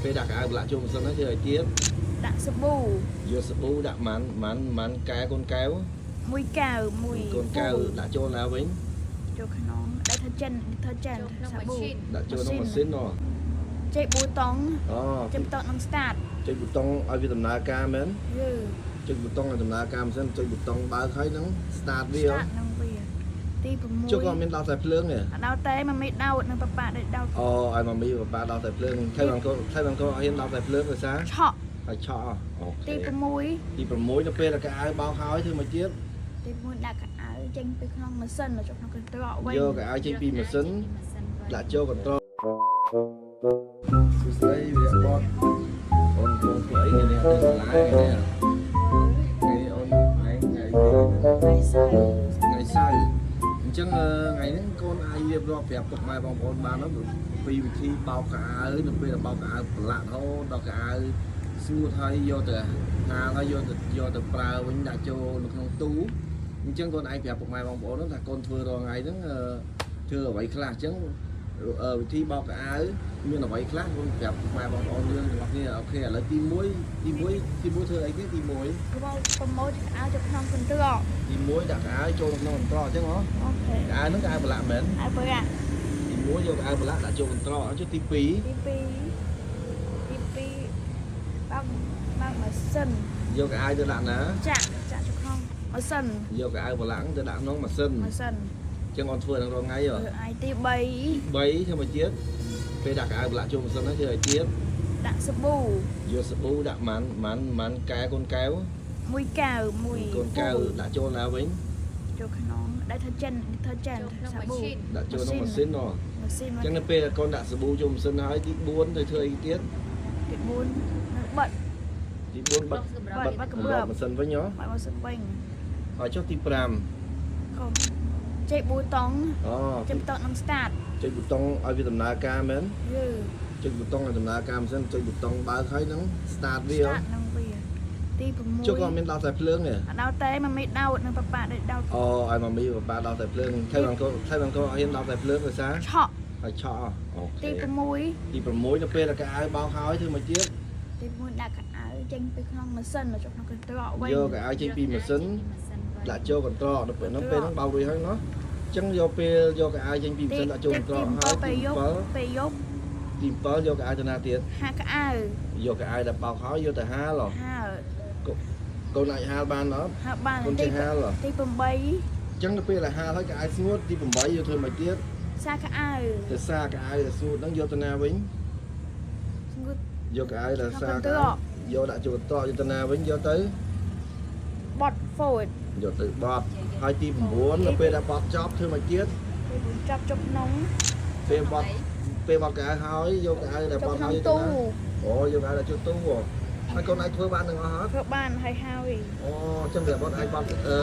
ពេលដាក់ខោអាវប្រឡាក់ចូលម៉ាស៊ីនហ្នឹងធ្វើឲ្យទៀត ដាក់សាប៊ូ យកសាប៊ូដាក់ម៉ាន់ម៉ាន់ម៉ាន់កែកូនកែវ មួយកែវមួយក ូនកែវដាក់ចូលណាវិញ ចូលក្នុង detergent detergent ចូលក្នុង សាប៊ូ ម៉ាស៊ីន ដាក់ចូលក្នុងម៉ាស៊ីនណ ចុចប៊ូតុង អូ ចុចប៊ូតុងនឹង start ចុចប៊ូតុងឲ្យវាដំណើរការមែន យឺ ចុចប៊ូតុងឲ្យដំណើរការម៉ាស៊ីនចុចប៊ូតុងបើកហើយហ្នឹង start វា start នឹងវាទី6 ចុះក៏មានដោះតែភ្លើងទេ អត់ដោតទេម៉ាមីដោតនឹងប៉ាប៉ាដោតដោត អូឲ្យម៉ាមីប៉ាប៉ាដោះតែភ្លើងថៃបានកូនថៃបានកូនអត់ហ៊ានដោះតែភ្លើងដោយសារ ឆក់ ឲ្យឆក់ okay ទី6 ទី6ទៅពេលតែខោអាវបោកហើយធ្វើមកទៀត ទី6ដាក់ខោអាវចេញពីក្នុងម៉ាស៊ីនមកចូលក្នុងកន្ត្រកវិញ យកខោអាវចេញពីម៉ាស៊ីនដាក់ចូលកន្ត្រកសួស្តីវីរៈបតអូនកំពុងធ្វើអីថ្ងៃនេះទៅសាលាថ្ងៃនេះថ្ងៃនេះអូនថ្ងៃថ្ងៃទី ថ្ងៃសៅរ៍ ថ្ងៃសៅរ៍អញ្ចឹងថ្ងៃហ្នឹងកូនអាចរៀបរាប់ប្រាប់ពុកម៉ែបងប្អូនបានទៅពីវិធីបោកខោអាវនៅពេលដែលបោកខោអាវប្រឡាក់រហូតដល់ខោអាវស្ងួតហើយយកទៅហាលហើយយកទៅប្រើវិញដាក់ចូលនៅក្នុងទូអញ្ចឹងកូនឯងប្រាប់ពុកម៉ែបងប្អូនថាកូនធ្វើរាល់ថ្ងៃហ្នឹងធ្វើអ្វីខ្លះអញ្ចឹងវិធីបោកខោអាវមានអ្វីខ្លះកូនប្រាប់ពុកម៉ែបងប្អូនយើងទាំងអស់គ្នា okay ឥឡូវទី1ទី1ទី1ធ្វើអីគេទី1 ប្រមូលខោអាវចូលក្នុងកន្ត្រក ទី1ដាក់ខោអាវចូលក្នុងកន្ត្រកអញ្ចឹងហ៎ okay ខោអាវហ្នឹងខោអាវប្រឡាក់មែន អាវប្រឡាក់ ទី1យកខោអាវប្រឡាក់ដាក់ចូលកន្ត្រកចុះទី2 ទី2ទី2បើកបើកម៉ាស៊ីន យកខោអាវទៅដាក់ណា ចាក់ចាក់ចូលក្នុងម៉ាស៊ីន យកខោអាវប្រឡាក់ទៅដាក់ក្នុងម៉ាស៊ីន ម៉ាស៊ីន អញ្ចឹងអូនធ្វើនឹងរាល់ថ្ងៃហ៎ ធ្វើអាយទី 3ធ្វើមកទៀតពេលដាក់ខោអាវប្រឡាក់ចូលម៉ាស៊ីនហ្នឹងធ្វើឲ្យទៀត 3ដាក់សាប៊ូ យកសាប៊ូដាក់ម៉ាន់ម៉ាន់ម៉ាន់កែកូនកែវ មួយកែវមួយក ូនកែវដាក់ចូលណាវិញ ចូលក្នុង detergent detergent ចូលក្នុង សាប៊ូ ម៉ាស៊ីន ដាក់ចូលក្នុងម៉ាស៊ីនណ ម៉ាស៊ីន អញ្ចឹងនៅពេលដែលកូនដាក់សាប៊ូចូលម៉ាស៊ីនហើយទី4ទៅធ្វើអីទៀត ទី4នឹងបិទ ទី4បិទ បិទបិទ បិទម៉ាស៊ីនវិញហ៎ បិទម៉ាស៊ីនវិញ ហើយចុះទី5 កុំចុចប៊ូតុង អូ ចុចប៊ូតុងនឹង start ចុចប៊ូតុងឲ្យវាដំណើរការមែន យឺ ចុចប៊ូតុងឲ្យដំណើរការម៉ាស៊ីនចុចប៊ូតុងបើកហើយហ្នឹង start វា start នឹងវាទី6 ចុះក៏មានដោះតែភ្លើងទេ អត់ដោតទេម៉ាមីដោតនឹងប៉ាប៉ាដោតដោត អូឲ្យម៉ាមីប៉ាប៉ាដោះតែភ្លើងថៃបានកូនថៃបានកូនអត់ហ៊ានដោះតែភ្លើងដោយសារ ឆក់ ឲ្យឆក់ okay ទី6 ទី6ទៅពេលដែលខោអាវបោកហើយធ្វើមកទៀត ទី6ដាក់ខោអាវចេញពីក្នុងម៉ាស៊ីនមកចូលក្នុងកន្ត្រកវិញ យកខោអាវចេញពីម៉ាស៊ីនដាក់ចូលកន្ត្រកដល់ពេលហ្នឹងពេលហ្នឹងបោករួចហើយណោះអញ្ចឹងយកពេលយកខោអាវចេញពីម៉ាស៊ីនដាក់ចូលកន្ត្រកហើយ ពេល ទី យប់ពេលយប់ 7ទី7យកខោអាវទៅណាទៀត ហាលខោអាវ យកខោអាវដែលបោកហើយយកទៅហាលហ៎ ហាល កូនអាចហាលបានអត់ ហាលបានក ូន ទី ចេះហាលហ៎ ទី អញ្ចឹងទៅពេលដែលហាលហើយខោអាវស្ងួតទី8យកធ្វើមកទៀត 8សាខោអាវ ទៅសាខោអាវដែលស្ងួតហ្នឹងយកទៅណាវិញ ស្ងួត យកខោអាវដែល ក្នុង សា កន្ត្រ ខោអាវ ក យកដាក់ចូលកន្ត្រកយកទៅណាវិញយកទៅ បត់ហ្វូត យកទៅបត់ហើយទី9នៅពេលដែលបត់ចប់ធ្វើមកទៀត ពេលចាប់ចុកក្នុង ពេលបត់ពេលបត់ខោអាវហើយយកខោអាវដែល ចុ បត់ កក្នុងទូ ហើយយកទៅណាអូយកខោអាវដាក់ចូលទូហ៎ហើយកូនអាចធ្វើបានទាំងអស់ហ៎ ធ្វើបានហើយហើយ អូអញ្ចឹងតែបត់អាចបត់អឺ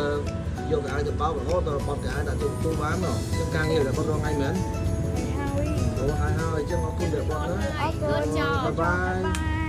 យកខោអាវទៅបោករហូតដល់បត់ខោអាវដាក់ចូលទូបានហ៎អញ្ចឹងការងារដែលបត់រាល់ថ្ងៃមែន ហើយហើយ អូហើយហើយអញ្ចឹងអរគុណដែលបត់ណា អរគុណ bye bye. បាយ